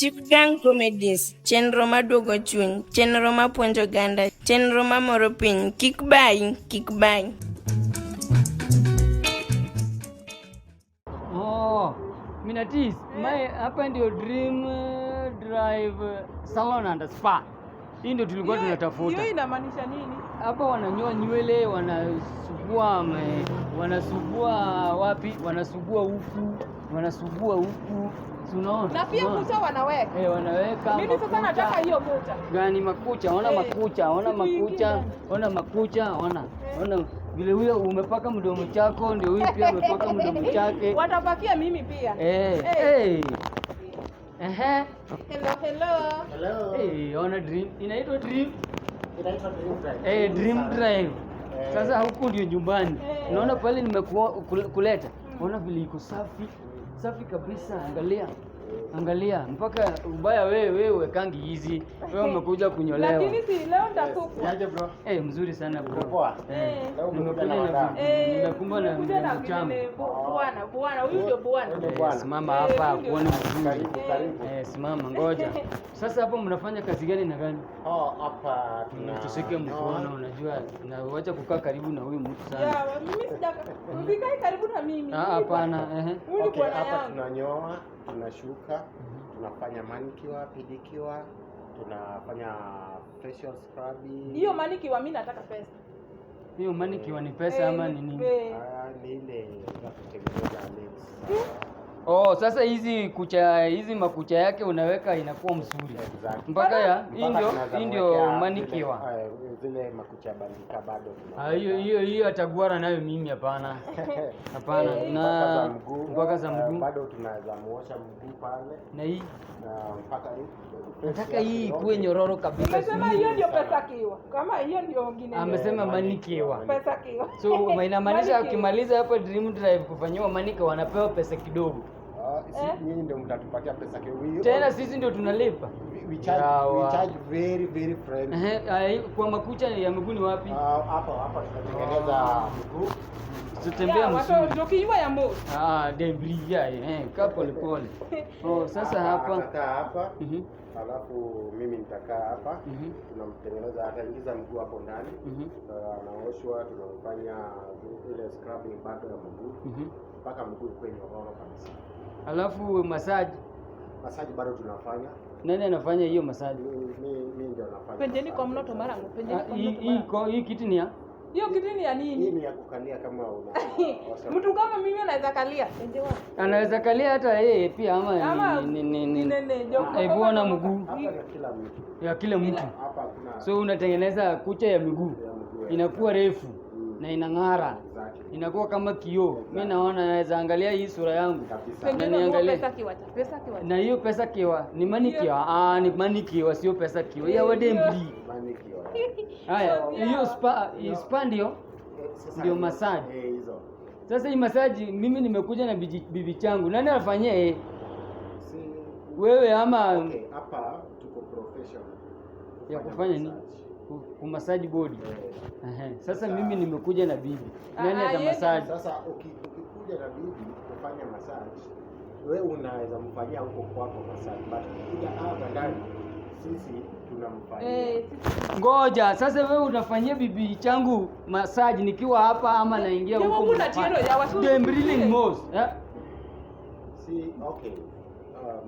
Chief Gang Comedies, chenro maduogo chuny, chenro mapuonjo oganda, chenro mamoro piny. Kik bayi, kik bayi. Oh, Minatis, mae hapa ndio Dream Drive Salon and Spa. Hii ndio tulikuwa tunatafuta. Hiyo inamaanisha nini? Hapa wananyoa nywele, wanasugua wanasugua wapi? Wanasugua huku, wanasugua huku. Si unaona? Na pia Unaona? kucha wanaweka. Eh, wanaweka Mimi sasa makucha. nataka hiyo kucha. Gani makucha? Ona Eh, makucha, ona siku makucha, ingine. ona makucha, ona. Ona vile huyo umepaka mdomo chako ndio huyu pia amepaka mdomo chake. Watapakia mimi pia. Eh, Eh. eh. Ehe. Hello, hello. Hello. Eh, ona Dream. Inaitwa Dream. Inaitwa Dream Drive. Eh, Dream Drive. Eh. Sasa huku ndio nyumbani. Eh. Unaona pale nimekuleta. Ona vile iko safi. Safi kabisa, angalia. Angalia mpaka ubaya wewe wewe wekangi hizi. Wewe umekuja kunyolewa. Lakini si leo nitasukwa. Niaje bro? Eh, mzuri sana bro. Uko poa? Eh. Leo umekuja Nimekuja na na wadau. Eh, nimekumbwa na nimekuja na mchamba. vile bwana, bwana, huyu ndio bwana. Huyu ndio Eh, bwana. simama hapa Eh, kuone vizuri. Karibu, karibu. Eh, simama ngoja. Sasa hapo mnafanya kazi gani na gani? Oh, hapa tuna Tushike mkono, unajua na wacha kukaa karibu na huyu mtu sana. Ya, mimi sija usikae karibu na mimi. Ah, Huyu ni hapana, bwana. ehe. Huyu ni Okay, bwana hapa yangu. tunanyoa, tunashuka, tunafanya manicure, pedicure, tunafanya facial scrubbing. Hiyo manikiwa mimi nataka pesa. Hiyo manikiwa ni pesa Eh, ama ni nini? eh. Ah, ni ile ya kutengeneza nails. Oh, sasa hizi kucha hizi makucha yake unaweka inakuwa mzuri. Exactly. Mpaka ya hii Mpaka ndio tunaweza hii ndio mwekea manicure. zile makucha bandika bado Ah, hiyo hiyo hiyo ataguara nayo mimi hapana. Hapana. Mpaka za Na mguu. mpaka za Eh, mguu bado tunaweza muosha mguu pale na hii na mpaka hii. nataka hii ikuwe nyororo kabisa. Nimesema hiyo ndio pesa kiwa. Kama hiyo ndio ngine. Amesema manikiwa. Pesa kiwa. So inamaanisha Manicure. ukimaliza hapa Dream Drive kufanyiwa manicure wanapewa pesa kidogo. Ah, si nyinyi ndio mtatupatia pesa kidogo. Tena sisi ndio tunalipa. We Yawa. charge very very friendly. Ehe, ai, kwa makucha ya miguu ni wapi? Ah, hapa hapa tunatengeneza mguu. Tutembea Ya, mzuri. watu tukinywa ya moto. Ah, debris ya kaa pole pole. Oh, sasa hapa. Atakaa hapa. Alafu mimi nitakaa hapa. Tunamtengeneza, ataingiza mguu hapo ndani. Anaoshwa, tunamfanya ile scrubbing bado ya mguu mpaka mguu ikuwe nyororo kabisa. Alafu massage. Masaji bado tunafanya. Nani anafanya hiyo massage? Mi ndio nafanya. Penjeni kwa mnoto mara ngo, penjeni Ah, kwa Hii mnoto hii mara. hii kiti ni ya Hiyo kitu ni ya Hii nini? ni ya kukalia kama una Mtu kama mimi anaweza kalia. Penje wapi? anaweza kalia hata yeye pia ama Ama ni nene, jo- Hebu ona mguu Hapa na kila mtu. ya kila mtu. Hapa hakuna So unatengeneza kucha ya miguu ya mguu. inakuwa refu na inang'ara, Exactly. inakuwa kama kioo. Mi naona naweza angalia hii sura yangu Kabisa. na Penjeni ngo niangalie pesa kiwa cha. Pesa kiwa. na hiyo pesa kiwa ni manikiwa. Ah, ni manikiwa sio pesa kiwa ya wadembi. Manicure. Haya, So, hiyo yeah. spa, hii spa ndio Eh, sasa ndio massage. Eh, hizo. Sasa hii massage mimi nimekuja na bibi changu, nani afanyie yeye? Si Wewe ama okay, hapa tuko professional. ya kufanya nini? massage. Kumassage body. Eh, Ehe. Sasa mimi nimekuja na bibi, nani Ah, ata yeye- massage? Sasa ukikuja na bibi kufanya massage, we unaweza mfanyia huko kwako massage, but ukikuja hapa ndani sisi tunamfanyia. Eh, sisi Ngoja sasa, wewe unafanyia bibi changu massage nikiwa hapa ama naingia Ni huko? wangu na tieno ya watu. Dembrilling most. Eh? Si okay.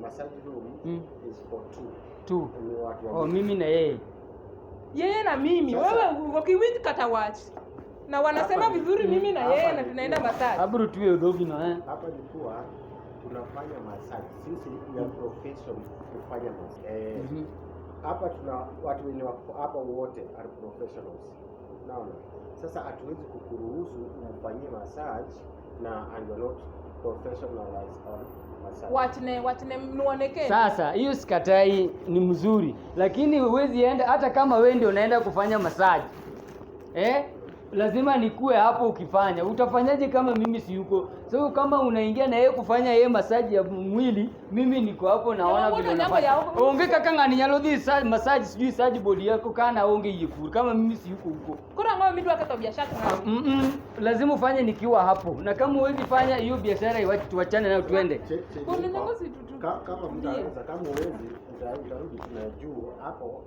Massage room is for two. Tu. Ni watu Oh, wawili. mimi na yeye. Yeye na mimi. Sasa- Wewe ukiwinji kata watch. Na wanasema Hapa ni- vizuri mimi na yeye hapa na ni- tunaenda massage. Abru tuwe udhogi na eh. Hapa ni kuwa tunafanya massage. Sisi we are professional kufanya massage. Eh, hapa tuna watu wenye wako hapa wote are professionals. Naona. Sasa hatuwezi kukuruhusu umfanyie massage na and you're not professionalized on massage. Watne, watne muonekane. Sasa hiyo sikatai, ni mzuri, lakini huwezi enda hata kama wewe ndio unaenda kufanya massage eh? Lazima nikuwe hapo ukifanya. Utafanyaje kama mimi si yuko? So kama unaingia na yeye kufanya yeye massage ya mwili, mimi niko hapo naona Kama vile mbona jambo unafanya. ya- Onge kaka ngani nyalo dhi massage sijui massage body yako kana onge yekuru kama mimi si yuko huko. Kora ng'o midwa ketho biashara ng'o. Lazima ufanye nikiwa hapo, na kama huwezi fanya hiyo biashara, tuachane nayo tuende. Che- Kuna iko- nyango si tutu. Kama mtu anaweza, kama huwezi utarudi tuna juu hapo,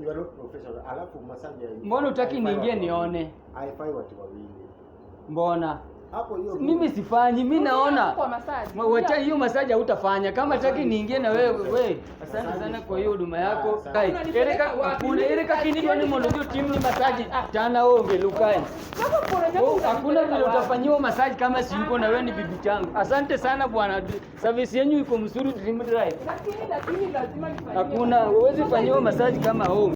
you are not professional. Alafu massage Mbona hutaki haifai niingie watu nione? wawili. Haifai watu wawili Mbona? hapo hiyo. Mimi sifanyi, mi naona. Kwa massage. Wacha hiyo masaji hautafanya. Kama Massage taki niingie na wewe, we. Asante Massage sana kwa hiyo huduma yako. Ah, Kai, Unanipeleka ereka wapi? hakuna ereka kini ni mondo ndio timu ni masaji. Tana onge lukai. Sasa kuna jambo Oh, hakuna utanipeleka vile wapi? utafanyiwa masaji kama si yuko na wewe ni bibi changu. Asante sana bwana. Service yenu iko mzuri Dream Drive. Lakini lazima nifanyiwe. Hakuna, huwezi fanyiwa masaji kama home.